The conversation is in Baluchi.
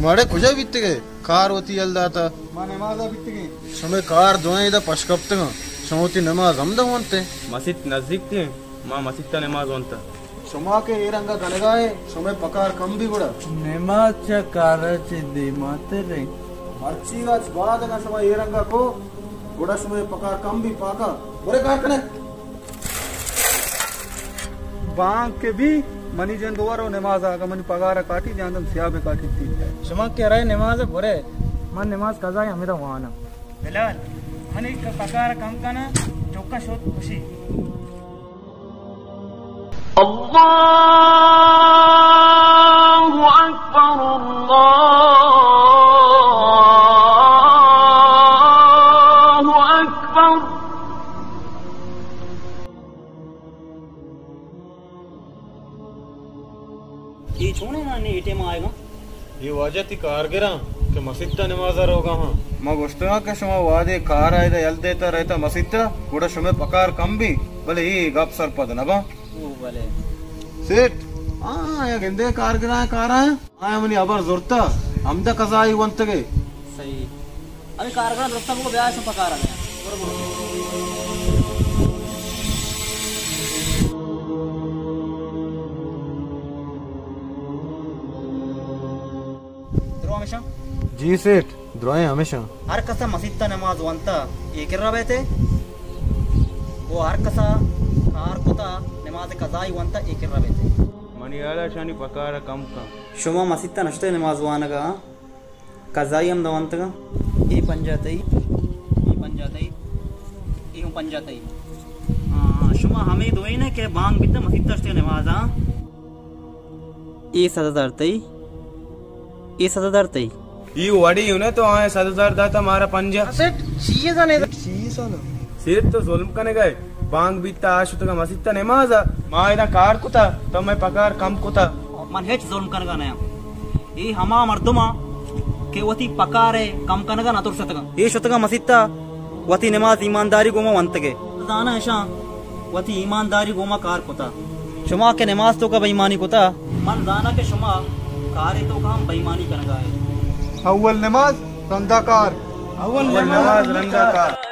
ماڑے کجا بیتگے؟ کار وتی یل داتا۔ ما نمازا بیتگیں۔ شمے کار دوئیں ادا پش کپتگاں۔ شما وتی نماز ہمدا وانتے۔ مسیت نزیک تیں، ما مسیتا نماز وانتا۔ شما کہ اے رنگا گنگا ئے، شمے پکار کم بی گڑا۔ نماز چہ کارا چہ دیماتر ایں۔ مرچیگا چہ بعد اگاں شما اے رنگا کو، گڑا شمے پکار کم بی پاکا۔ برے کار کنے۔ بانک کہ بی، منی جند ورو نماز آگا، منی پگار کاٹی جاندم سیاب کاٹی تی۔ شما کہ رئے نماز برے، من نماز قضائی ہمیدا وانم۔ بلال، منی پگار کم کنا، چوکا شوت خوشی۔ الله أكبر، الله أكبر۔ اے چونیں نا نی اے ٹیم آئیگا؟ اے واجہ تی کارگراں کہ مسیت ء نماز ء روگا ہاں۔ ما گوشتگاں کہ شما وہدے کار ء ادا یل دیتا رہتا مسیت ء، گڑا شمئے پکار کم بی، بلے اے گپ سرپد نہ باں۔ او بلے۔ سیٹھ، آ، آیا گندے کارگراں کاراں، آیا منی ہبر زرتا، ہمدا قضائی ونتگے۔ صحیح۔ ابھی کارگراں درستاں بگو، بیا شما پکار ء بیا۔ برو، برو۔ درو ہمیشاں؟ جی سیٹھ، درائیں ہمیشاں۔ ہر کسا مسیت ء نماز وانتا اے کرا بیتے، و ہر کسا کار کتا نماز قضائی وانتا اے کرا بیتے۔ منی ہیالا شانی پکار ء کم کن۔ شما مسیت ء نشتے نماز وانگا؟ قضائی ہم دونتگاں۔ اے پنجاہ تئی، اے پنجاہ تئی، اے ہم پنجاہ تئی۔ ہاں، شما ہمے دوئین کہ بانگ بیتا مسیت اشتے نمازاں۔ اے صد ہزار تئی، اے صد ہزار تئی۔ ای وڑی یوں نہ تو آئیں صد ہزار داتا مارا پنجاہ۔ سیٹھ، چیئے زانے؟ سیٹھ تو ظلم کنگا ئے۔ بانگ بیتا آ شتگا مسیت ء نماز ء۔ ما ادا کار کتا، تو مئے پگار کم کتا۔ من ہچ ظلم کنگا نیاں۔ اے ہما مردماں کہ وتی پکار ء کم کنگا نہ ترستگاں۔ اے شتگاں مسیت ء وتی نماز ایمانداری گوما ونتگے۔ زاناں اشاں وتی ایمانداری گوما کار کتا۔ شما کہ نماز توکا بے ایمانی کتا۔ من زاناں کہ شما کارے توکا ہم بے ایمانی کنگا ئے۔ اول نماز رندا کار۔ اول نماز رندا کار۔